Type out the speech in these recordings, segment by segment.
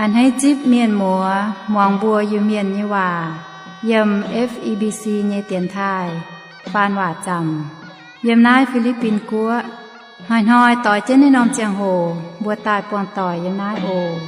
A'hneiv zipv mienh muoz muangx mbuo Iu-Mienh nyei waac yiem F E B C nyei dienx taaih faan waac zaamc yiem naaiv Fi^li^bin Guoqv. Hnoi-hnoi doix jienv naaiv norm ziangh hoc mbuo daaih buangh doic yiem naaiv oc.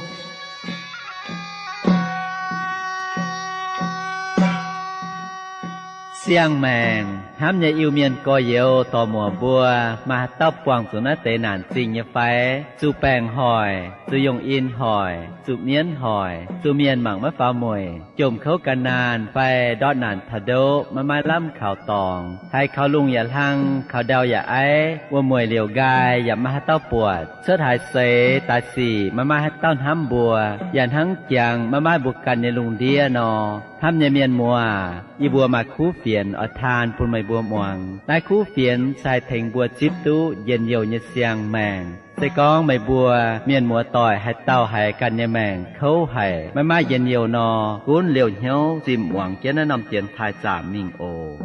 Siang-maengc hnamv nyei Iu-Mienh gorx-youz dorc-muoc mbuo, maaih haaix dauh buangh zuqc naaiv deix naanc zingh nyei fai? Zuqc baengc hoic, zuqc yongh in hoic, zuqc mienv hoic, zuqc mienh mangc maiv faaux mueic, jomc kouv gan naanh fai ndortv naanc taux ndoqv maiv maaih lamh kaux dorngx, haiz kaux lungh yaac hlang, kaux ndau yaac aiv, wuom-mueic liouc nqaai yaac maiv maaih haaix dauh buatc, cuotv haaix seix daaih sic maiv maaih haaix dauh hnamv mbuo, yaac hnangv jangx maiv maaih mbuo ganh nyei lungh ndiev nor. Hnamv nyei mienh muoz, yie mbuo maaih kuv fienx oix taan bun meih mbuo muangx. Naaiv kuv fienx se haih tengx mbuo zipv duqv njien-youh nyei siang-maengc. Se gorngv meih mbuo mienh muoz doic haaix dauh haiz ganh nyei maengc kouv haic, maiv maaih njien-youh nor, gunv liouh hnyouv zimh muangx jienv naaiv norm dienx taaih zaamc mingh oc.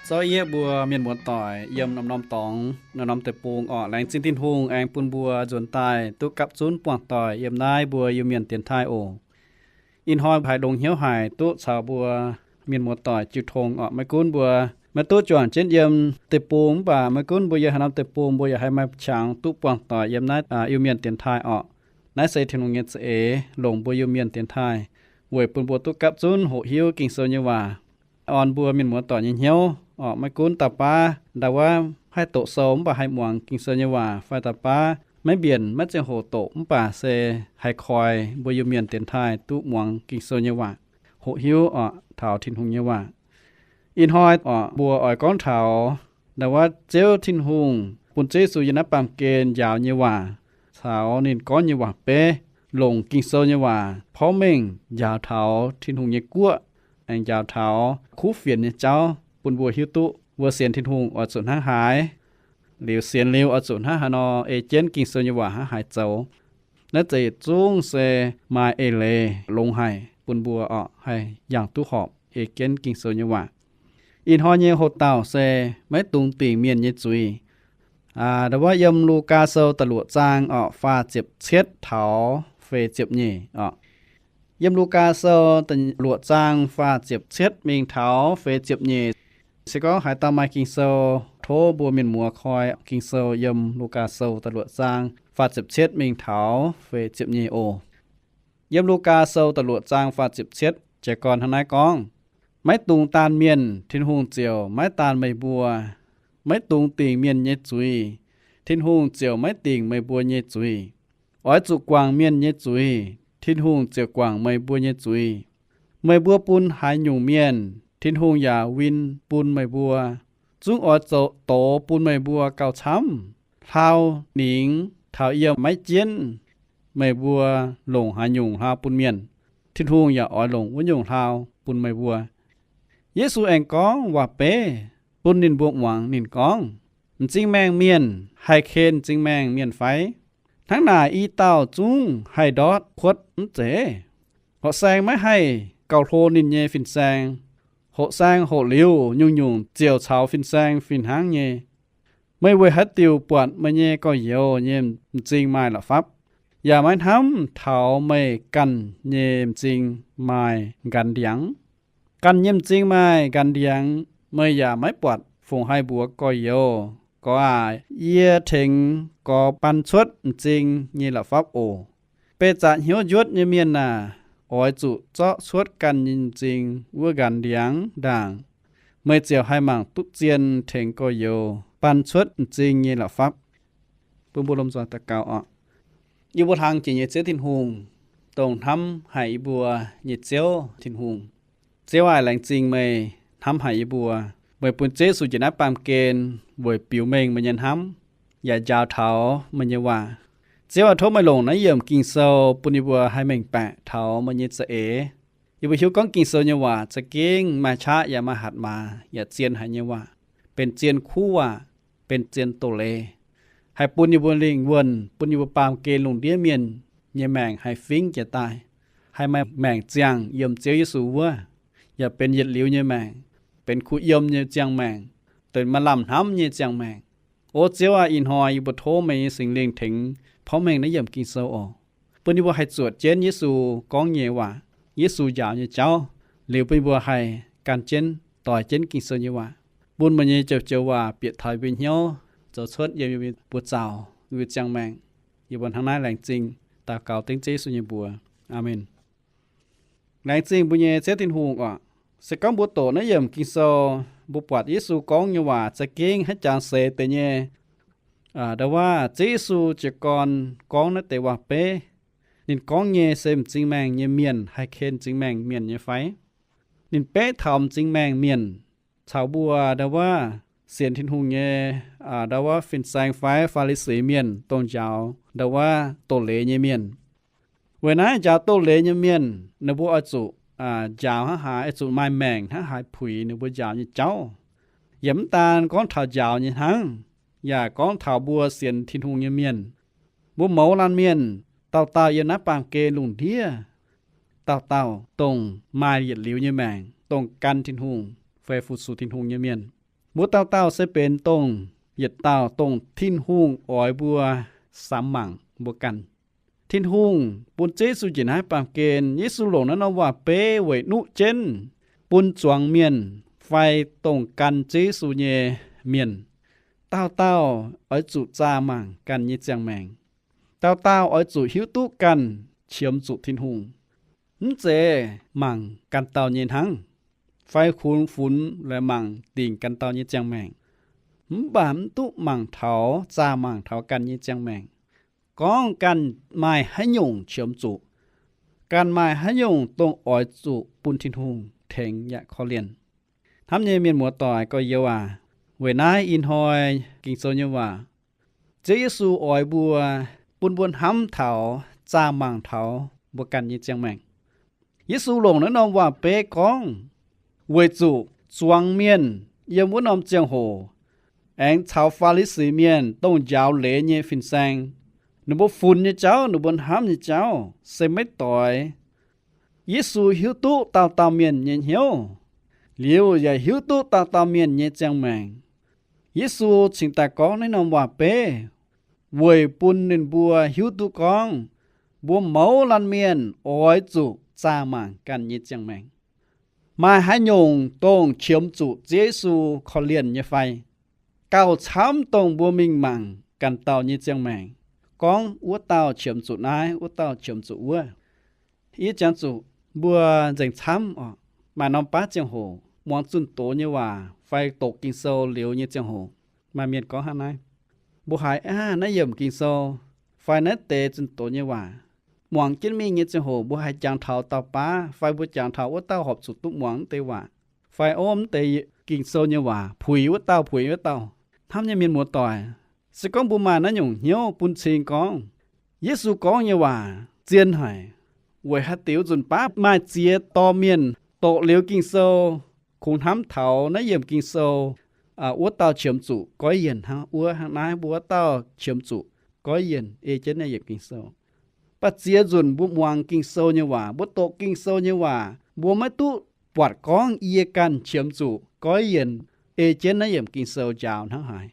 Zorqv yie mbuo mienh muoz doic yiem norm-norm dorngx, norm-norm deic-bung orqc, laengz zingh Tin-Hungh aengx bun mbuo nzuonx daaih duqv gapv zunv buangh doic yiem naaiv mbuo Iu-Mienh dienx taaih oc. Ih hnoi haiz longx hnyouv haic duqv caux mbuo mienh muoz doic jiu tong orqc. Maiv gunv mbuo maiv duqv juangc jienv yiem deic-bung mv baac maiv gunv mbuo yiem haaix norm deic-bung mbuo yaac haih maaih qangx duqv buangh doic yiem naaiv Iu-Mienh dienx taaih orqc. Naaiv se Tin-Hungh nyei za'eix longc mbuo Iu-Mienh dienx taaih weic bun mbuo duqv gapv zunv hoqc hiuv Ging-Sou nyei waac, orn mbuo mienh muoz doic nyei hnyouv orqc. Maiv gunv dauh baav ndau wuov haih doqc sou mv baac haih muangx Ging-Sou nyei waac, fai dauh baav maiv mbienc maiv ziangh hoc doqc mv baac se haih koi mbuo Iu-Mienh dienx taaih duqv muangx Ging-Sou nyei waac, hoqc hiuv orqc taux Tin-Hungh nyei waac. Ih hnoi orqc mbuo oix gorngv taux ndau wuov Ziouv Tin-Hungh bun Ziouv Yesu yiem naaiv baamh gen njaaux nyei waac caux ninh gorngv nyei waac-beiv, longc Ging-Sou nyei waac porv mengh njaaux taux Tin-Hungh nyei guoqv, aengx njaaux taux kuv fienx nyei jauv bun mbuo hiuv duqv mbuo sienx Tin-Hungh oix zuqc hnangv haaix, liuz sienx liuz oix zuqc hnangv haaix nor ei jienv Ging-Sou nyei waac hnangv haaix zoux. Naaiv zeiz yietc zungv se maaih eix leiz longx haic bun mbuo orqc haih yangh duqv horpc ei jienv Ging-Sou nyei waac. Ih hnoi nyei hoc-dauh se maiv dungx dingc mienh nyei zuiz. Ndau wuov yiem Lugaa Sou da'luoqc zaang orqc faah ziepc cietv taux feix ziepc nyeic orqc. Yiem Lugaa Sou da'luoqc zaang faah ziepc cietv mingh taux feix ziepc nyeic. Se gorngv haaix dauh maaih Ging-Sou, tov mbuo mienh muoz koi Ging-Sou yiem Lugaa Sou da'luoqc zaang faah ziepc cietv mingh taux feix ziepc nyeic oc. Yiem Lugaa Sou da'luoqc zaang faah ziepc cietv jiez gorn hnangv naaiv gorngv, maiv dungx daanh mienh, Tin-Hungh ziouc maiv daanh meih mbuo. Maiv dungx dingc mienh nyei zuiz, Tin-Hungh ziouc maiv dingc meih mbuo nyei zuiz. Oix zuqc guangc mienh nyei zuiz, Tin-Hungh ziouc guangc meih mbuo nyei zuiz. Meih mbuo bun haaix nyungc mienh, Tin-Hungh yaac win bun meih mbuo. Zungv oix zoux doz bun meih mbuo gauh camv. Hlaau ningx taux yiem maiv jienv, meih mbuo longc haaix nyungc hlaau bun mienh, Tin-Hungh yaac oix longc wuov nyungc hlaau bun meih mbuo. Yesu aengx gorngv waac-beiv bun ninh mbuo muangx. Ninh gorngv, m'zing maengh mienh haih ken m'zing maengh mienh fai? Hnangv naaic i dauh zungv haih ndortv kuotv mv zeiz? Hoqc saeng maiv haih gauh hlo ninh nyei fin-saeng. Hoqc saeng hoqc liuz, nyungc-nyungc ziouc caux fin-saeng fih hnangv nyei. Meih weic haaix diuc buatc meih nyei gorx-youz nyei m'zing maaih la'fapv, yaac maiv hnamv taux meih ganh nyei m'zing maaih nqanx ndiangx? Ganh nyei m'zing maaih nqanx ndiangx meih yaac maiv buatc. Fungc haih mbuox gorx-youz, Gorx aac, yie tengx gorx baan cuotv m'zing nyei la'fapv oc. Beiv zaqc hnyouv njuotv nyei mienh aah! Oix zuqc zorqv cuotv ganh nyei m'zing wuov nqanx ndiangx ndaangc, meih ziouc haih mangc duqv zien tengx gorx-youz baan cuotv m'zing nyei la'fapv. Bun mbuo lomh nzoih daux gaux oc. Yie mbuo hlang jiex nyei Ziouv Tin-Hungh, dongh hnamv haic yie mbuo nyei Ziouv Tin-Hungh. Ziouv aac, laengz zingh meih hnamv haic yie mbuo. Meih bun Ziouv Yesu njiec naaiv baamh gen weic biux mengh meih nyei hnamv, yaac njaaux taux meih nyei waac. Ziouv aac, tov meih longc naaiv yiemc Ging-Sou bun yie mbuo haih mengh baeqc taux meih nyei za'eix. Yie mbuo hiuv gorngv Ging-Sou nyei waac za'gengh maaih qaqv yaac maaih hatc maaz, yaac zien haic nyei waac, benx zien kuv waac, benx zien doz-leiz, haih bun yie mbuo lingh wuonh, bun yie mbuo baamh gen lungh ndiev mienh nyei maengc haih fingv jiez daaih, haih maaih maengc ziangh yiem Ziouv Yesu wuov, yaac benx yietc liuz nyei maengc, benx kuh yiem nyei ziangh maengc, benx maaih lamh hnamv nyei ziangh maengc. O Ziouv aah, ih hnoi yie mbuo tov meih nyei Singx Lingh tengx porv mengh naaiv yiemc Ging-Sou oc, bun yie mbuo haih zuotc jienv Yesu gorngv nyei waac, Yesu njaaux nyei jauv, liuz bun yie mbuo haih gan jienv doix jienv Ging-Sou nyei waac, bun meih nyei joux-joux waac bieqc taux yie mbuo hnyouv, zoux cuotv yiem yie mbuo buoz-zaux, yie mbuo ziangh maengc. Yie mbuo hnangv naaiv laengz zingh daux gaux dengv Ziouv Yesu nyei mbuox. Aamen. Laengz zingh mbuo nyei Ziouv Tin-Hungh oc. Se gorngv mbuo doqc naaiv yiemc Ging-Sou, mbuo buatc Yesu gorngv nyei waac za'gengh haaix jangx seix deix nyei. Ndau wuov Ziouv Yesu jiez gorn gorngv naaiv deix waac-beiv, ninh gorngv nyei se m'zing maengh nyei mienh haih ken m'zing maengh mienh nyei fai? Ninh beqv taux m'zing maengh mienh caux mbuo ndau wuov sienx Tin-Hungh nyei, ndau wuov fin-saeng fai Faa^li^si Mienh, dongh njaaux ndau wuov doz-leiz nyei mienh. Weic naaiv njaaux doz-leiz nyei mienh ninh mbuo oix zuqc njaaux hnangv haaix, oix zuqc maaih maengc hnangv haaix puix ninh mbuo njaaux nyei jauv. Yaac mv daan gorngv taux njaaux nyei hnangv, yaac gorngv taux mbuo sienx Tin-Hungh nyei mienh. Mbuo mouz laanh mienh dauh dauh yiem naaiv baamh gen lungh ndiev, dauh dauh dongh maaih yietc liuz nyei maengc, dongh gan Tin-Hungh fai fu-sux Tin-Hungh nyei mienh. Mbuo dauh dauh se benx dongh yietc dauh dongh Tin-Hungh oix mbuo samx mangc mbuo ganh. Tin-Hungh bun Ziouv Yesu njiec naaiv baamh gen. Yesu longc naaiv norm waac-beiv weic nuqv jienv bun zuangx mienh fai dongh gan Ziouv Yesu nyei mienh, dauh dauh oix zuqc zaah mangc ganh nyei ziangh maengc. Dauh dauh oix zuqc hiuv duqv ganh qiemx zuqc Tin-Hungh, mv zeiz mangc ganh dauh nyei hnangv, fai kungx funx laaix mangc dingc ganh dauh nyei ziangh maengc. Mv baac mv duqv mangc taux, zaah mangc taux ganh nyei ziangh maengc, gorngv ganh maaih haaix nyungc qiemx zuqc, ganh maaih haaix nyungc dongh oix zuqc bun Tin-Hungh tengx yaac korv-lienh. Hnamv nyei mienh muoz-doic gorx-youz aac, weic naaiv ih hnoi Ging-Sou nyei waac, Ziouv Yesu oix mbuo, bun mbuo hnamv taux, zaah mangc taux mbuo ganh nyei ziangh maengc. Yesu longc naaiv norm waac-beiv gorngv weic zuqc zuangx mienh yiem wuov norm ziangh hoc aengx caux Faa^li^si Mienh, dongh njaaux leiz nyei fin-saeng, ninh mbuo funx nyei jauv, ninh mbuo hnamv nyei jauv se maiv doix. Yesu hiuv duqv dauh dauh mienh nyei hnyouv, liuz yaac hiuv duqv dauh dauh mienh nyei ziangh maengc. Yesu cingx daaih gorngv naaiv norm waac-beiv weic bun ninh mbuo hiuv duqv gorngv mbuo mouz laanh mienh oix zuqc zaah mangc ganh nyei ziangh maengc. Maaih haaix nyungc dongh qiemx zuqc Ziouv Yesu korv-lienh nyei fai? Gauh camv dongh mbuo mingh mangc ganh dauh nyei ziangh maengc, gorngv wuov dauh qiemx zuqc naaiv, wuov dauh qiemx zuqc wuov. Yie jangx zuqc mbuo nzengc camv oc, maaih norm baav ziangh hoc muangx zunh doz nyei waac fai doqc Ging-Sou liuz nyei ziangh hoc, maaih mienh gorngv hnangv naaiv, mbuo haiz aav naaiv yiemc Ging-Sou fai naaiv deix zunh doz nyei waac, muangx jienv mingh nyei ziangh hoc mbuo haiz jangx taux dauh baav fai mbuo jangx taux wuov dauh horpc zuqc duqv muangx mv deix waac, fai ov mv deix Ging-Sou nyei waac puix wuov dauh puix wuov dauh. Hnamv nyei mienh muoz-doic, se gorngv mbuo maaih naaiv nyungc hnyouv bun cing gorngv Yesu gorngv nyei waac zien haic, weic haaix diuc nzunc baav maaih ziex dorh mienh doqc liuz Ging-Sou, kungx hnamv taux naaiv yiemc Ging-Sou wuov dauh qiemx zuqc goiv yienc hnangv wuov, hnangv naaiv mbuo wuov dauh qiemx zuqc goiv yienc ei jienv naaiv yiemc Ging-Sou. Mv baac ziex nzunc mbuo muangx Ging-Sou nyei waac, mbuo doqc Ging-Sou nyei waac, mbuo maiv duqv buatc gorngv yie ganh qiemx zuqc goiv yienc ei jienv naaiv yiemc Ging-Sou njaaux hnangv haaix.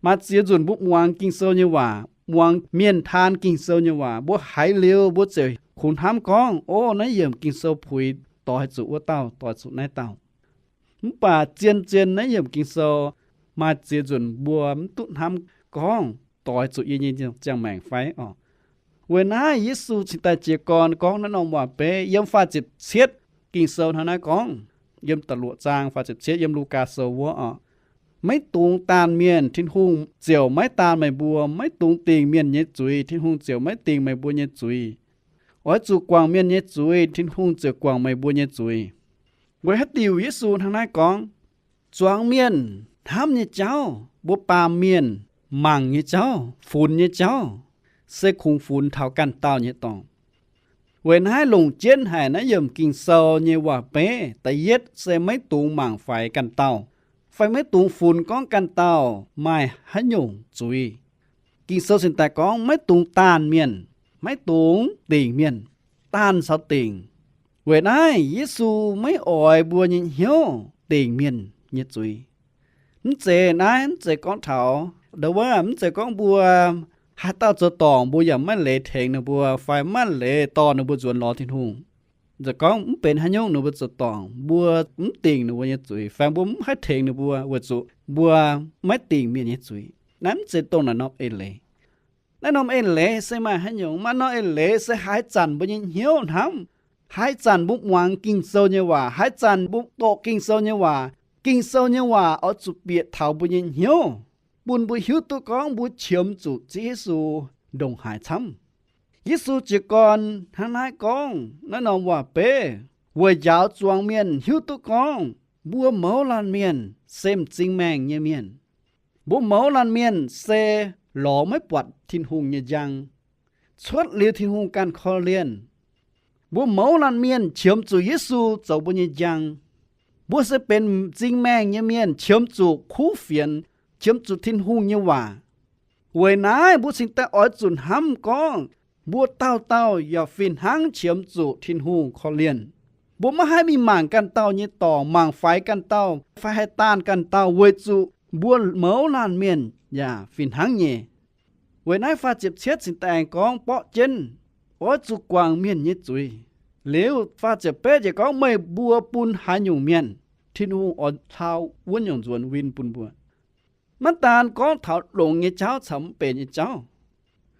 Maaih ziex nzunc mbuo muangx Ging-Sou nyei waac, muangx mienh taan Ging-Sou nyei waac, mbuo haiz liuz mbuo ziouc kungx hnamv gorngv, ov, naaiv yiemc Ging-Sou puix doix zuqc wuov dauh, doix zuqc naaiv dauh. Mv baac zien-zien naaiv yiemc Ging-Sou, maaih ziex nzunc mbuo mv duqv hnamv gorngv doix zuqc yie nyei ziangh maengc fai oc. Weic naaiv Yesu cingx daaih jiez gorn gorngv naaiv norm waac-beiv yiem faah ziepc cietv Ging-Sou hnangv naaiv gorngv, yiem da'luoqc zaang faah ziepc cietv yiem Lugaa Sou wuov oc. Maiv dungx daanh mienh, Tin-Hungh ziouc maiv daanh meih mbuo. Maiv dungx dingc mienh nyei zuiz, Tin-Hungh ziouc maiv dingc meih mbuo nyei zuiz. Oix zuqc guangc mienh nyei zuiz, Tin-Hungh ziouc guangc meih mbuo nyei zuiz. Weic haaix diuc Yesu hnangv naaiv gorngv? Zuangx mienh hnamv nyei jauv, mbuo baamh mienh mangc nyei jauv, funx nyei jauv, se kungx funx taux ganh dauh nyei dorngx. Weic naaiv longc jienv haic naaiv yiemc Ging-Sou nyei waac-beiv. Da'yietv se maiv dungx mangc faix ganh dauh, fai maiv dungx funx gorngv ganh dauh maaih haaix nyungc zuiz. Ging-Sou cingx daaih gorngv maiv dungx daanh mienh, maiv dungx dingc mienh. daanh caux dingc. Weic naaiv Yesu maiv oix mbuo nyei hnyouv dingc mienh nyei zuiz. Mv zeiz naaiv, mv zeiz gorngv taux ndau wuov, mv zeiz gorngv mbuo haaix dauh zoux dorngc mbuo yaac maiv leiz tengx ninh mbuo fai maiv leiz dorh ninh mbuo nzuonx lorz Tin-Hungh. Nzunc gorngv mv benx haaix nyungc ninh mbuo zoux dorngc mbuo mv dingc ninh mbuo nyei zuiz fai mbuo mv haih tengx ninh mbuo weic zuqc mbuo maiv dingc mienh nyei zuiz. Naaiv mv zeiz dongh naaiv norm eix leiz. Naaiv norm eix leiz se maaih haaix nyungc? Maaih norm eix leiz se haaix zanc mbuo nyei hnyouv hnamv, haaix zanc mbuo muangx Ging-Sou nyei waac, haaix zanc mbuo doqc Ging-Sou nyei waac, Ging-Sou nyei waac oix zuqc bieqc taux mbuo nyei hnyouv, bun mbuo hiuv duqv gorngv mbuo qiemx zuqc Ziouv Yesu ndongc haaix camv. Yesu jiez gorn hnangv naaiv gorngv naaiv norm waac-beiv weic njaaux zuangx mienh hiuv duqv gorngv mbuo mouz laanh mienh se m'zing maengh nyei mienh. Mbuo mouz laanh mienh se lorz maiv buatc Tin-Hungh nyei njang, cuotv liuz Tin-Hungh ganh korv-lienh. Mbuo mouz laanh mienh qiemx zuqc Yesu zoux mbuo nyei njang. Mbuo se benx m'zing maengh nyei mienh, qiemx zuqc kuv fienx, qiemx zuqc Tin-Hungh nyei waac. Weic naaiv mbuo cingx daaih oix zuqc hnamv gorngv mbuo dauh dauh yaac fih hnangv qiemx zuqc Tin-Hungh korv-lienh. Mbuo maiv haih mingh mangc ganh dauh nyei dorngc, mangc faix ganh dauh fai haih daanh ganh dauh weic zuqc mbuo mouz laanh mienh yaac fih hnangv nyei. Weic naaiv faah ziepc cietv cingx daaih aengx gorngv borqv jienv, oix zuqc guangc mienh nyei zuiz. Liuz faah ziepc betv ziouc gorngv meih mbuo bun haaix nyungc mienh, Tin-Hungh oix hlau wuov nyungc nzuonx win bun mbuo. Maiv daan gorngv taux longx nyei jauv caux mv benx nyei jauv.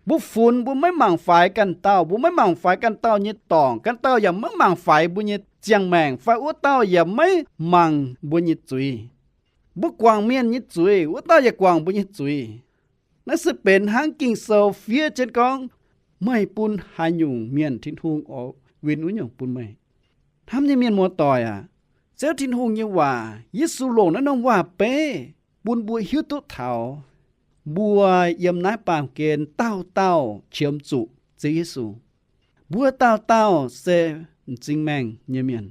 Mbuo funx mbuo maiv mangc faix ganh dauh, mbuo maiv mangc faix ganh dauh nyei dorngc, ganh dauh yaac maiv mangc faix mbuo nyei ziangh maengc, fai wuov dauh yaac maiv mangc mbuo nyei zuiz. Mbuo guangc mienh nyei zuiz, wuov dauh yaac guangc mbuo nyei zuiz. Naaiv se benx hnangv Ging-Sou fiev jienv gorngv, meih bun haaix nyungc mienh Tin-Hungh oix win wuov nyungc bun meih. Hnamv nyei mienh muoz-doic aac, Ziouv Tin-Hungh nyei waac, Yesu longc naaiv norm waac-beiv bun mbuo hiuv duqv taux mbuo yiem naaiv baamh gen dauh dauh qiemx zuqc Ziouv Yesu. Mbuo dauh dauh se m'zing maengh nyei mienh.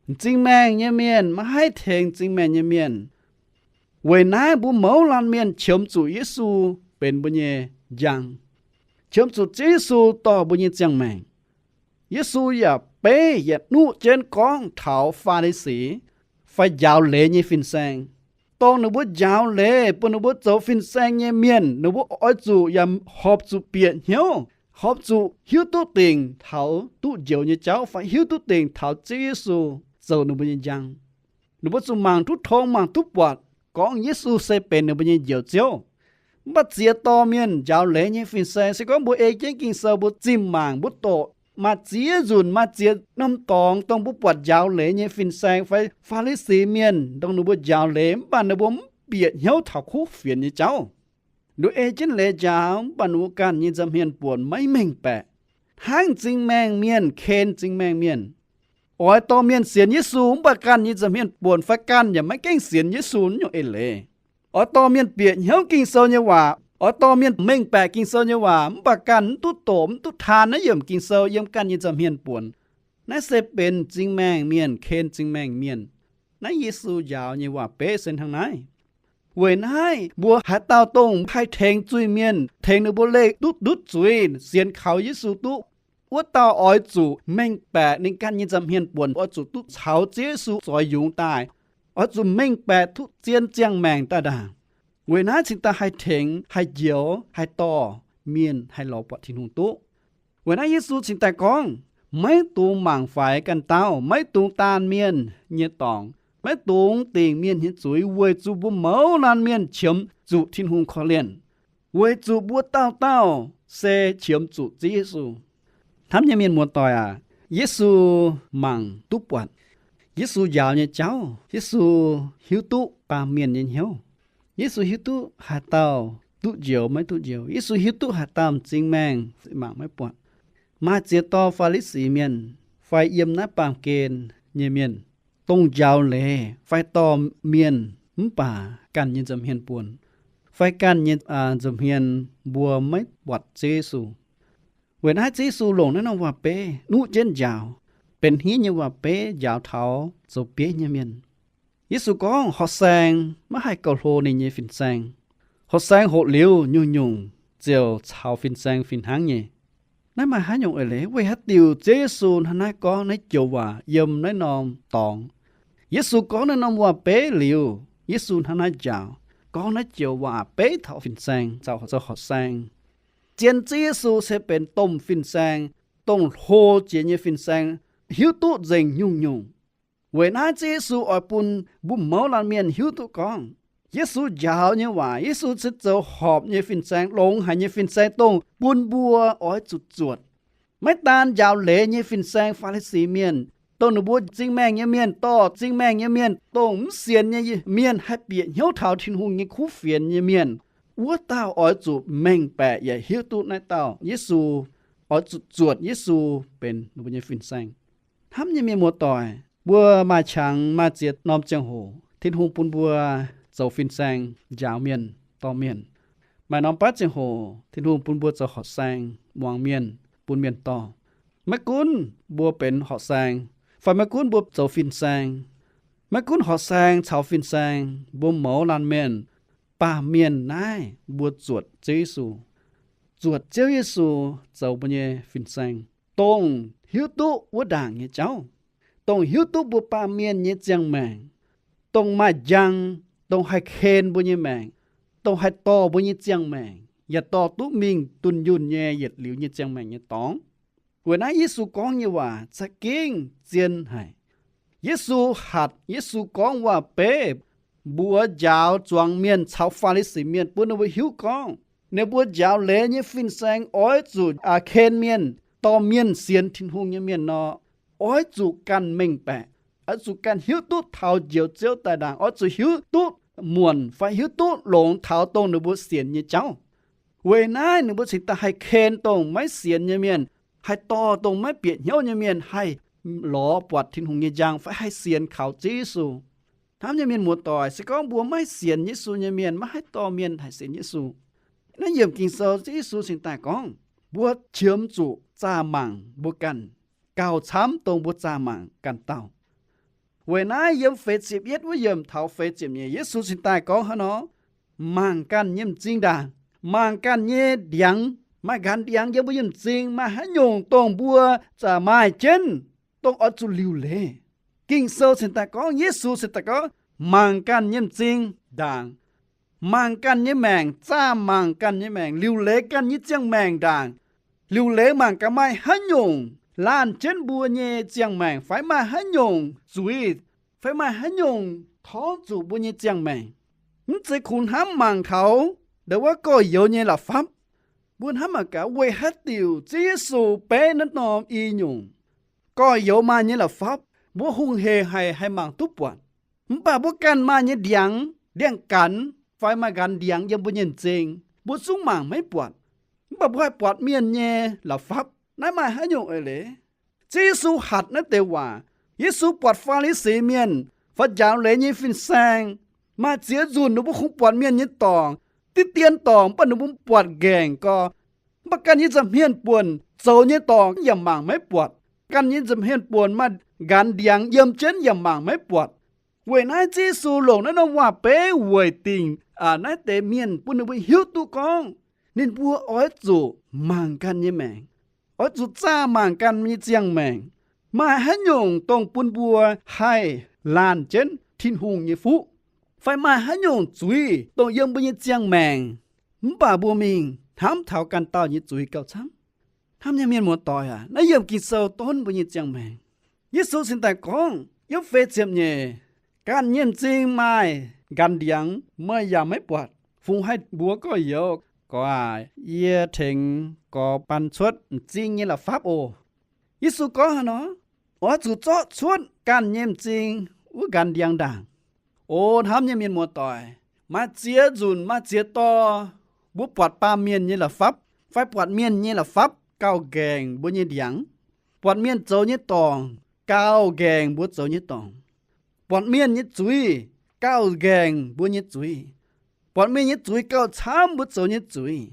M'zing maengh nyei mienh maiv haih tengx m'zing maengh nyei mienh. Weic naaiv mbuo mouz laanh mienh qiemx zuqc Yesu benx mbuo nyei njang, qiemx zuqc Ziouv Yesu dorh mbuo nyei ziangh maengc. Yesu yaac beiv yietc nuqv jienv gorngv taux Faa^li^si fai njaaux leiz nyei fin-saeng. Dongh ninh mbuo njaaux leiz bun ninh mbuo zoux fin-saeng nyei mienh, ninh mbuo oix zuqc yaac horpc zuqc bieqc hnyouv, horpc zuqc hiuv duqv dingc taux duqv njoux nyei jauv fai hiuv duqv dingc taux Ziouv Yesu zoux ninh mbuo nyei njang. Ninh mbuo zuqc mangc duqv tong, mangc duqv buatc gorngv Yesu se benx ninh mbuo nyei Njoux Ziouv. Mv baac ziex dorh mienh njaaux leiz nyei fin-saeng, se gorngv mbuo ei jienv Ging-Sou mbuo zimh mangc, mbuo doqc maaih ziex nzunc, maaih ziex norm dorngx dongh mbuo buatc njaaux leiz nyei fin-saeng fai Faa^li^si mienh, dongh ninh mbuo njaaux leiz mv baac ninh mbuo mv bieqc hnyouv taux kuv fienx nyei jauv. Ninh mbuo ei jienv leiz njaaux mv baac ninh mbuo ganh nyei nza'hmien buonc maiv mengh baeqc. Hnangv m'zing maengh mienh ken m'zing maengh mienh. Oix dorh mienh sienx Yesu mv baac ganh nyei nza'hmien buonc fai ganh yaac maiv gaengh sienx Yesu nyungc eix leiz. Oix dorh mienh bieqc hnyouv Ging-Sou nyei waac, oix dorh mienh mengh baeqc Ging-Sou nyei waac mv baac ganh mv duqv doqc, mv duqv taan naaiv yiemc Ging-Sou yiem ganh nyei nza'hmien buonc. Naaiv se benx m'zing maengh mienh ken m'zing maengh mienh. Naaiv Yesu njaaux nyei waac-beiv se hnangv naaiv. Weic naaiv mbuo haaix dauh dongh haih tengx zuiz-mienh, tengx ninh mbuo leih duqv ndutv zuiz, sienx kaux Yesu duqv, wuov dauh oix zuqc mengh baeqc ninh ganh nyei nza'hmien buonc oix zuqc duqv caux Ziouv Yesu zoix yungz daaih, oix zuqc mengh baeqc duqv zien ziangh maengc daaih ndaangc. Weic naaiv cingx daaih haih tengx, haih njoux, haih dorh mienh haih lorz buatc Tin-Hungh duqv. Weic naaiv Yesu cingx daaih gorngv, maiv dungx mangc faix ganh dauh, maiv dungx daanh mienh nyei dorngx, maiv dungx dingc mienh nyei zuiz weic zuqc mbuo mouz laanh mienh qiemx zuqc Tin-Hungh korv-lienh. Weic zuqc mbuo dauh dauh se qiemx zuqc Ziouv Yesu. Hnamv nyei mienh muoz-doic aac, Yesu mangc duqv buatc. Yesu njaaux nyei jauv, Yesu hiuv duqv baamh mienh nyei hnyouv. Yesu hiuv duqv haaix dauh duqv njoux maiv duqv njoux. Yesu hiuv duqv haaix dauh m'zing maengh mangc maiv buatc. Maaih ziex dorh Faa^li^si mienh fai yiem naaiv baamh gen nyei mienh, dongh njaaux leiz fai dorh mienh mv baac ganh nyei nza'hmien buonc, fai ganh nyei nza'hmien mbuo maiv buatc Ziouv Yesu. Weic naaiv Ziouv Yesu longc naaiv norm waac-beiv nuqv jienv njaaux, benx hniev nyei waac-beiv njaaux taux zoux bieiv nyei mienh. Yesu gorngv horqc saeng maiv haih goux hlo ninh nyei fin-saeng. Horqc saeng hoqc liuz nyungc-nyungc ziouc caux fin-saeng fih hnangv nyei. Naaiv maaih haaix nyungc eix leiz? Weic haaix diuc Ziouv Yesu hnangv naaiv gorngv naaiv joux waac yiem naaiv norm dorngx? Yesu gorngv naaiv norm waac-beiv liuz, Yesu hnangv naaiv njaaux, gorngv naaiv joux waac-beiv taux fin-saeng caux zoux horqc saeng. Zien Ziouv Yesu se benx domh fin-saeng, dongh hlo jiex nyei fin-saeng, hiuv duqv nzengc nyungc-nyungc. Weic naaiv Ziouv Yesu oix bun mbuo mouz laanh mienh hiuv duqv gorngv, Yesu njaaux nyei waac, Yesu se zoux horpc nyei fin-saeng, longx haic nyei fin-saeng, dongh bun mbuo oix zuqc zuotc. Maiv daan njaaux leiz nyei fin-saeng, Faa^li^si Mienh, dongh ninh mbuo m'zing maengh nyei mienh, dorh m'zing maengh nyei mienh, dongh mv sienx nyei mienh haih bieqc hnyouv taux Tin-Hungh nyei kuv fienx nyei mienh, wuov dauh oix zuqc mengh baeqc yaac hiuv duqv naaiv dauh Yesu, oix zuqc zuotc Yesu benx ninh mbuo nyei fin-saeng. Hnamv nyei mienh muoz-doic, mbuo maaih qangx maaih ziex norm ziangh hoc Tin-Hungh bun mbuo zoux fin-saeng, njaaux mienh, dorh mienh. Maaih norm baav ziangh hoc Tin-Hungh bun mbuo zoux horqc saeng, muangx mienh, bun mienh dorh. Maiv gunv mbuo benx horqc saeng, fai maiv gunv mbuo zoux fin-saeng, maiv gunv horqc saeng caux fin-saeng, mbuo mouz laanh mienh, baamh mienh naaiv mbuo zuotc Ziouv Yesu, zuotc Ziouv Yesu zoux mbuo nyei fin-saeng, dongh hiuv duqv wuov ndaangc nyei jauv, dongh hiuv duqv mbuo baamh mienh nyei ziangh maengc, dongh maaih njang, dongh haih ken mbuo nyei maengc, dongh haih dorh mbuo nyei ziangh maengc, yaac dorh duqv mingh dunh yunh nyei yietc liuz nyei ziangh maengc nyei dorngx. Weic naaiv Yesu gorngv nyei waac za'gengh zien haic. Yesu hatc, Yesu gorngv waac-beiv mbuox njaaux zuangx mienh caux Faa^li^si Mienh bun ninh mbuo hiuv gorngv, ninh mbuo njaaux leiz nyei fin-saeng oix zuqc ken mienh, dorh mienh sienx Tin-Hungh nyei mienh nor, oix zuqc ganh mengh baeqc, oix zuqc ganh hiuv duqv taux Njoux Ziouv daaih ndaangc, oix zuqc hiuv duqv muonc fai hiuv duqv longx taux dongh ninh mbuo sienx nyei jauv. Weic naaiv ninh mbuo cingx daaih haih ken dongh maiv sienx nyei mienh, haih dorh dongh maiv bieqc hnyouv nyei mienh haih lorz buatc Tin-Hungh nyei njang fai haih sienx kaux Ziouv Yesu. Hnamv nyei mienh muoz-doic, se gorngv mbuo maiv sienx Yesu nyei mienh, maiv haih dorh mienh haih sienx Yesu. Naaiv yiemc Ging-Sou Ziouv Yesu cingx daaih gorngv, mbuo qiemx zuqc zaah mangc mbuo ganh, gauh camv dongh mbuo zaah mangc ganh dauh. Weic naaiv yiem feix ziepc yietv wuov yiemc taux feix ziepc nyeic Yesu cingx daaih gorngv hnangv nor, mangc ganh nyei m'zing ndaangc, mangc ganh nyei ndiangx. Maaih nqanx ndiangx yiem mbuo nyei m'zing, maaih haaix nyungc dongh mbuo zaqc maaih jienv, dongh oix zuqc liuc leiz? Ging-Sou cingx daaih gorngv, Yesu cingx daaih gorngv, mangc ganh nyei m'zing ndaangc, mangc ganh nyei maengc, zaah mangc ganh nyei maengc, liuc leiz ganh nyei ziangh maengc ndaangc. Liuc leiz mangc gaax maaih haaix nyungc laanh jienv mbuo nyei ziangh maengc fai maaih haaix nyungc zuiz fai maaih haaix nyungc torngv zuqc mbuo nyei ziangh maengc. Mv zeiz kungx hnamv mangc taux ndau wuov gorx-youz nyei la'fapv. Mbuo hnamv mangc gaax weic haaix diuc Ziouv Yesu beiv naaiv norm i nyungc. Gorx-youz maaih nyei la'fapv mbuo hungh heic haic haih mangc duqv buatc. Mv baac mbuo ganh maaih nyei ndiangx, ndiangx-ganh, fai maaih nqanx ndiangx yiem mbuo nyei m'zing, mbuo zungv mangc maiv buatc. Mv baac mbuo haih buatc mienh nyei la'fapv. Naaiv maaih haaix nyungc eix leiz? Ziouv Yesu hatc naaiv deix waac. Yesu buatc Faa^li^si Mienh fai njaaux leiz nyei fin-saeng, maaih ziex nzunc ninh mbuo kungx buatc mienh nyei dorngc, diqv dien dorngc, mv baac ninh mbuo buatc nqaengc gorx. Mv baac ganh nyei nza'hmien-buonc zoux nyei dorngc yaac mangc maiv buatc. Ganh nyei nza'hmien-buonc maaih nqanx ndiangx yiem jienv yaac mangc maiv buatc. Weic naaiv Ziouv Yesu longc naaiv norm waac-beiv weic dingc naaiv deix mienh bun ninh mbuo hiuv duqv gorngv ninh mbuo oix zuqc mangc ganh nyei maengc, oix zuqc zaah mangc ganh nyei ziangh maengc. Maaih haaix nyungc dongh bun mbuo haih laanh jienv Tin-Hungh nyei fuqv? Fai maaih haaix nyungc zuiz dongh yiem mbuo nyei ziangh maengc, mv baac mbuo mingh hnamv taux ganh dauh nyei zuiz gauh camv? Hnamv nyei mienh muoz-doic aac, naaiv yiem Ging-Sou donv mbuo nyei ziangh maengc. Yesu cingx daaih gorngv yiem feix ziepc nyeic, ganh nyei m'zing maaih nqanx ndiangx meih yaac maiv buatc, fungx haih mbuox gorx-youz, Gorx aac, yie tengx gorx baan cuotv m'zing nyei la'fapv oc. Yesu gorngv haaix nor? Oix zuqc zorqv cuotv ganh nyei m'zing wuov nqanx ndiangx ndaangc. O hnamv nyei mienh muoz-doic, maaih ziex nzunc maaih ziex dorh, mbuo buatc baamh mienh nyei la'fapv fai buatc mienh nyei la'fapv gauh nqaengc mbuo nyei ndiangx, buatc mienh zoux nyei dorngc gauh nqaengc mbuo zoux nyei dorngc, buatc mienh nyei zuiz gauh nqaengc mbuo nyei zuiz, buatc mienh nyei zuiz gauh camv mbuo zoux nyei zuiz.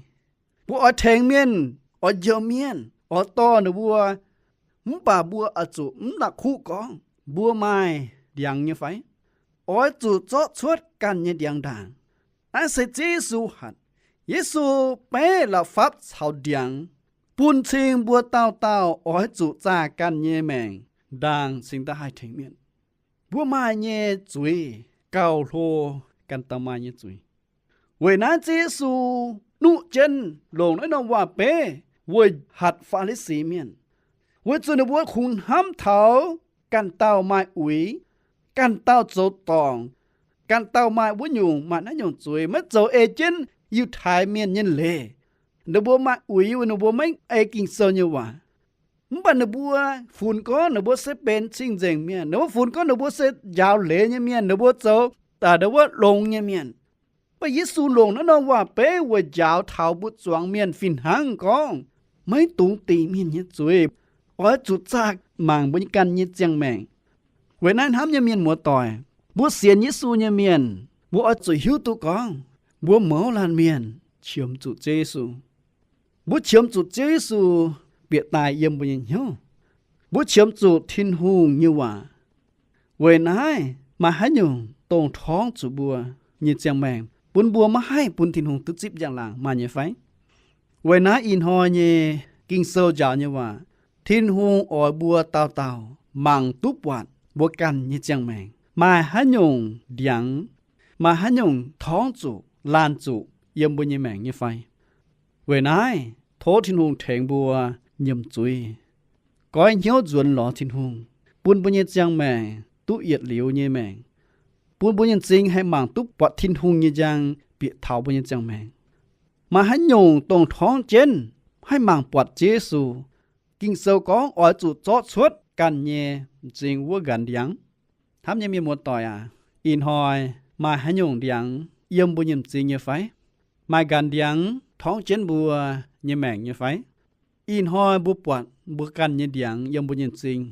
Mbuo oix tengx mienh, oix njoux mienh, oix dorh ninh mbuo, mv baac mbuo oix zuqc mv la'kuqv gorngv mbuo maaih ndiangx nyei fai? Oix zuqc zorqv cuotv ganh nyei ndiangx ndaangc. Naaiv se Ziouv Yesu hatc. Yesu beiv la'fapv caux ndiangx. bun cing mbuo dauh dauh oix zuqc zaah ganh nyei maengc ndaangc cingx daaih haih tengx mienh. Mbuo maaih nyei zuiz gauh hlo ganh dauh maaih nyei zuiz. Weic naaiv Ziouv Yesu nuqv jienv longc naaiv norm waac-beiv weic hatc Faa^li^si Mienh, weic zuqc ninh mbuo kungx hnamv taux ganh dauh maaih uix, ganh dauh zoux dorngc, ganh dauh maaih wuov nyungc maaih naaiv nyungc zuiz, maiv zoux ei jienv Yiutai Mienh nyei leiz. Ninh mbuo maaih uix, ninh mbuo maiv ei Ging-Sou nyei waac. Mv baac ninh mbuo funx gorngv ninh mbuo se benx cing-nzengc mienh, ninh mbuo funx gorngv ninh mbuo se njaaux leiz nyei mienh, ninh mbuo zoux daaih wuov longx nyei mienh. Mv baac Yesu longc naaiv norm waac-beiv weic njaaux taux mbuo zuangx mienh fih hnangv gorngv, maiv dungx dingc mienh nyei zuiz, oix zuqc zaah mangc mbuo nyei ganh nyei ziangh maengc. Weic naaiv hnamv nyei mienh muoz-doic, mbuo sienx Yesu nyei mienh, mbuo oix zuqc hiuv duqv gorngv mbuo mouz laanh mienh qiemx zuqc Ziouv Yesu. Mbuo qiemx zuqc Ziouv Yesu bieqc daaih yiem mbuo nyei hnyouv. Mbuo qiemx zuqc Tin-Hungh nyei waac. Weic naaiv maaih haaix nyungc dongh torngv zuqc mbuo nyei ziangh maengc, bun mbuo maiv haih bun Tin-Hungh duqv zipv njang-laangc, maaih nyei fai? Weic naaiv ih hnoi nyei Ging-Sou njaaux nyei waac, Tin-Hungh oix mbuo dauh dauh mangc duqv buatc mbuo ganh nyei ziangh maengc maaih haaix nyungc ndiangx, maaih haaix nyungc torngv zuqc, laanh zuqc yiem mbuo nyei maengc nyei fai. Weic naaiv tov Tin-Hungh tengx mbuo nyiemc zuiz, goiv hnyouv nzuonx lorz Tin-Hungh, bun mbuo nyei ziangh maengc duqv yietc liuz nyei maengc, bun mbuo nyei m'zing haih mangc duqv buatc Tin-Hungh nyei njang bieqc taux mbuo nyei ziangh maengc. Maaih haaix nyungc dongh torngv jienv haih mangc buatc Ziouv Yesu, Ging-Sou gorngv oix zuqc zorqv cuotv ganh nyei m'zing wuov nqanx ndiangx. Hnamv nyei mienh muoz-doic aac, ih hnoi maaih haaix nyungc ndiangx yiem mbuo nyei m'zing nyei fai? Maaih nqanx ndiangx torngv jienv mbuo nyei maengc nyei fai? Ih hnoi mbuo buatc mbuo ganh nyei ndiangx yiem mbuo nyei m'zing,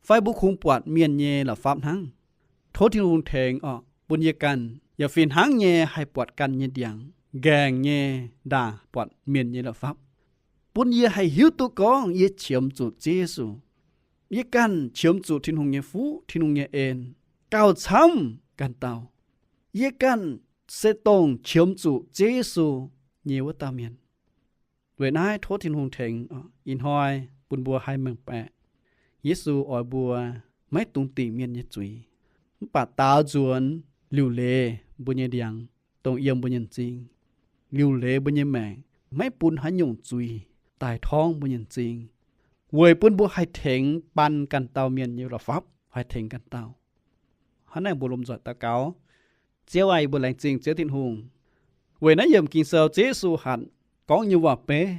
fai mbuo kungx buatc mienh nyei la'fapv hnangv? Tov Tin-Hungh tengx orqc, bun yie ganh yaac fih hnangv nyei haih buatc ganh nyei ndiangx, nqaengc nyei ndaangc buatc mienh nyei la'fapv. Bun yie haih hiuv duqv gorngv yie qiemx zuqc Ziouv Yesu. Yie ganh qiemx zuqc Tin-Hungh nyei fuqv, Tin-Hungh nyei en, gauh camv ganh dauh. Yie ganh se dongh qiemx zuqc Ziouv Yesu nyei wuov dauh mienh. Weic naaiv tov Tin-Hungh tengx ih hnoi bun mbuo haih mengh baeqc, Yesu oix mbuo maiv dungx dingc mienh nyei zuiz, mv baac daaux nzuonx liuc leiz mbuo nyei ndiangx, dongh yiem mbuo nyei m'zing, liuc leiz mbuo nyei maengc, maiv bun haaix nyungc zuiz daaih torngv mbuo nyei m'zing, weic bun mbuo haih tengx ban ganh dauh mienh nyei la'fapv, haih tengx ganh dauh. Hnangv naaic mbuo lomh nzoih daux gaux. Ziouv aah, yie mbuo laengz zingh Ziouv Tin-Hungh weic naaiv yiemc Ging-Sou Ziouv Yesu hatc gorngv nyei waac-beiv,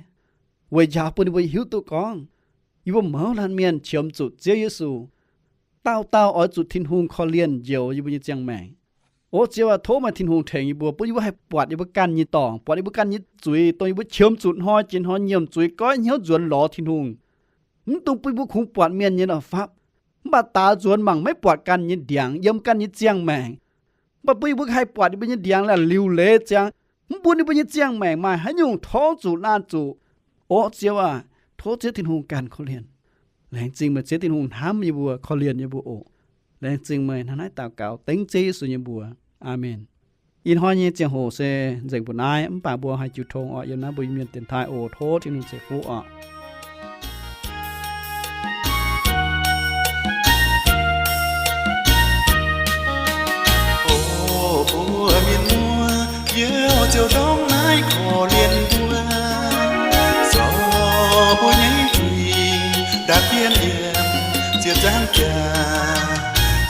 weic njaaux bun yie mbuo hiuv duqv gorngv yie mbuo mouz laanh mienh qiemx zuqc Ziouv Yesu, dauh dauh oix zuqc Tin-Hungh korv-lienh njoux yie mbuo nyei ziangh maengc. O Ziouv aah, tov meih Tin-Hungh tengx yie mbuo, bun yie mbuo haih buatc yie mbuo ganh nyei dorngc, buatc yie mbuo ganh nyei zuiz, dongh yie mbuo qiemx zuqc hnoi jiex hnoi nyiemc zuiz, goiv hnyouv nzuonx lorz Tin-Hungh. Mv dungx bun yie mbuo kungx buatc mienh nyei la'fapv, mv baac daaux nzuonx mangc maiv buatc ganh nyei ndiangx yiem ganh nyei ziangh maengc. Mv baac bun yie mbuo haih buatc yie mbuo nyei ndiangx laanh liuc leiz ziangx, mv bun yie mbuo nyei ziangh maengc maaih haiv nyungc torngv zuqc, laanh zuqc. O Ziouv aah, tov Ziouv Tin-Hungh ganh korv-lienh. Laengz zingh meih Ziouv Tin-Hungh hnamv yie mbuo, korv-lienh yie mbuo oc. Laengz zingh meih. Hnangv naaiv daux gaux dengv Ziouv Yesu nyei mbuox. Aamen. Ih hnoi nyei ziangh hoc se nzengc mbuo naaiv, mv baac mbuo haih jiu tong oc, yiem naaiv mbuo Iu-Mienh dienx taaih oc. Tov Tin-Hungh ceix fuqv oc. O mbuo mienh muoz, Ziouv Ziouv ndorm naaiv korv-lienh mbuo, sorc mbuo nyei zuiz, ndaapv-dien yiem Ziouv zaangc jaax.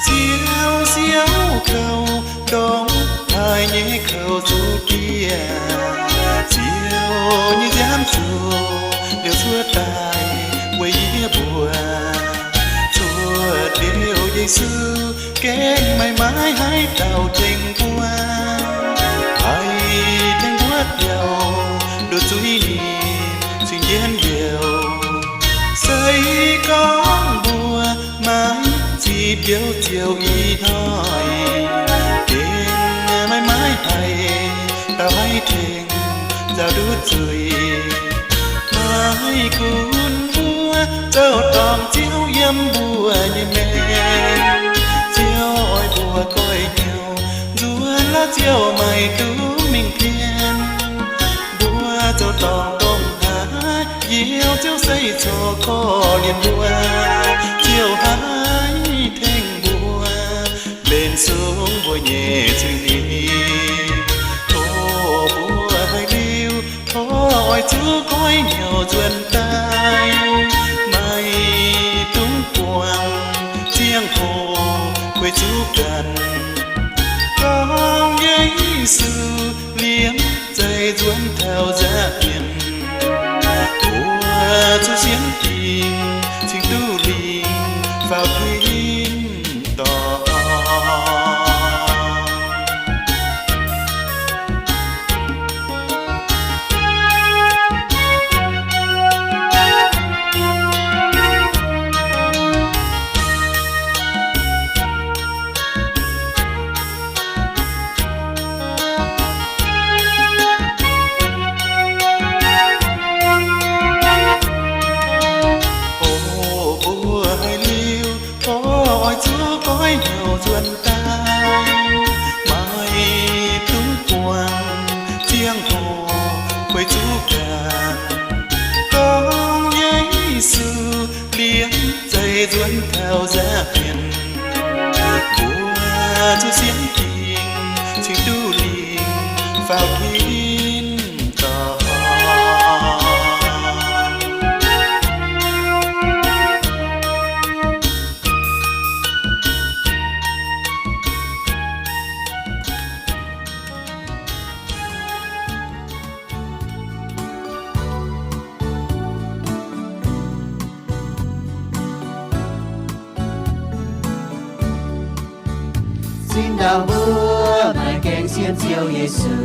Ziouv siou kouv ndorm haaix nyei kouv zuqc diev, Ziouv nyei nziaamv zuqc liouh cuotv daaih weic yie mbuo. Cuotv liouh Yesu gengh maiv maaih haaix dauh tengx mbuo, haih tengx mbuo biaux nduov zuiz ninh cing jienv youh. Se gorngv mbuo maiv ziqc biouv Ziouv ih hnoi, gengh maiv maaih haaix dauh haih tengx nzaaux nduov zuiz. Maiv gunv mbuo zoux dorngc Ziouv yiem mbuo nyei maengc, Ziouv oix mbuo goiv hnyouv nzuonx lorz Ziouv maiv duqv mingh pien. Mbuo zoux dorngc dongh haaix, Ziouv zeiv corc korv-lienh mbuo, ziouc haih tengx mbuo mbenc sung mbuo nyei ceng-ningv. O mbuo haiz liuz, tov oix zuqc goiv hnyouv nzuonx daaih, maiv dungx buangh ziangh hoc weic zuqc ganh gorngv Yesu liemh zeih nzuonx taux nza'hmien. Mbuo zuqc sienx dingc cingx duqv lingc faaux tin-dorngh. O mbuo haiz liuz, tov oix zuqc goiv hnyouv nzuonx daaih, maiv dungx buangh ziangh hoc weic zuqc ganh gorngv Yesu liemh zeih nzuonx taux nza'hmien. Mbuo zuqc sienx dingc cingx duqv lingc faaux tin-dorngh. Zinh ndaangc mbuo maiv gaengh sienx Ziouv Yesu,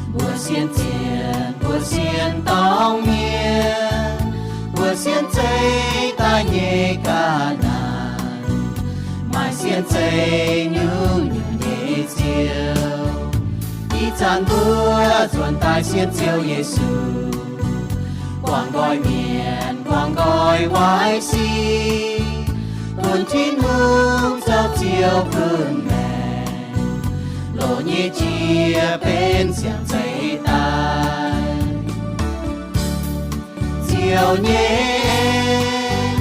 mbuo sienx zienh, mbuo sienx dorngx mienh, mbuo sienx zeiv daaih nyei ga'naaiv, maaih sienx zeiv nyungc-nyungc nyei ziouv. Ih zanc mbuo nzuonx daaih sienx Ziouv Yesu, guangc nqoi mienh, guangc nqoi waaic sic, bun Tin-Hungh zoux Ziouv gunv maengc, loz nyei jiex benx siang zeiv daaih. Ziouv nyei en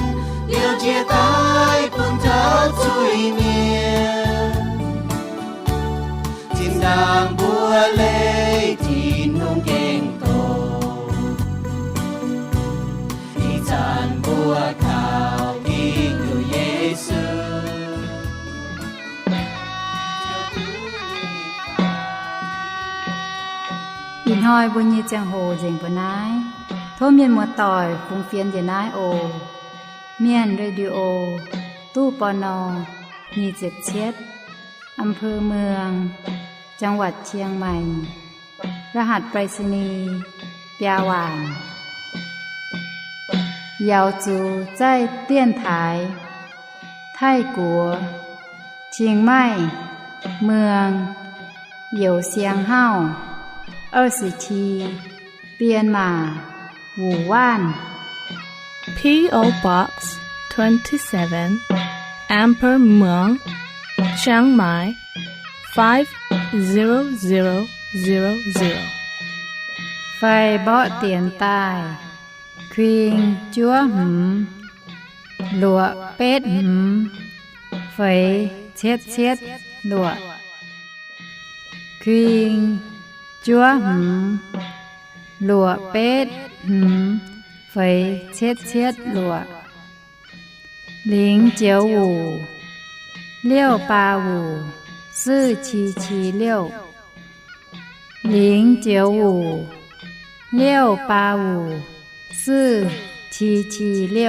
liouh jiex daaih bun taux zuiz-mienh. Zinh ndaangc mbuo leih Tin-Hungh gaengh doz, ih zanc mbuo kaux Giduc Yesu. Ih hnoi mbuo nyei ziangh hoc nzengc mbuo naaiv. Tov mienh muoz-doic fungx fienx njiec naaiv oc. Mienh Radio, ตู้ ปณ. nyic ziepc cietv, อำเภอเมือง จังหวัดเชียงใหม่ รหัสไปรษณีย์ biaa waanc. Yaux zuqc zaih 电台 Taiv-Guoqv, Chiang Mai, เมือง Youh Siang Hauv, ยี่สิบสี่ Bienh Maac, Wuh Waanh. P O Box twenty-seven, อำเภอเมือง Chiang Mai, five zero zero zero zero. Fai mborqv dienx daaih: kuing juov hmz luoqc betv hmz feix cietv cietv luoqc. Kuing juov hmz luoqc betv hmz feix cietv cietv luoqc. Lingx joux wuc, liouh baa wuc, 四七七六. Lingx joux wuc, liouh baa wuc, 四七七六.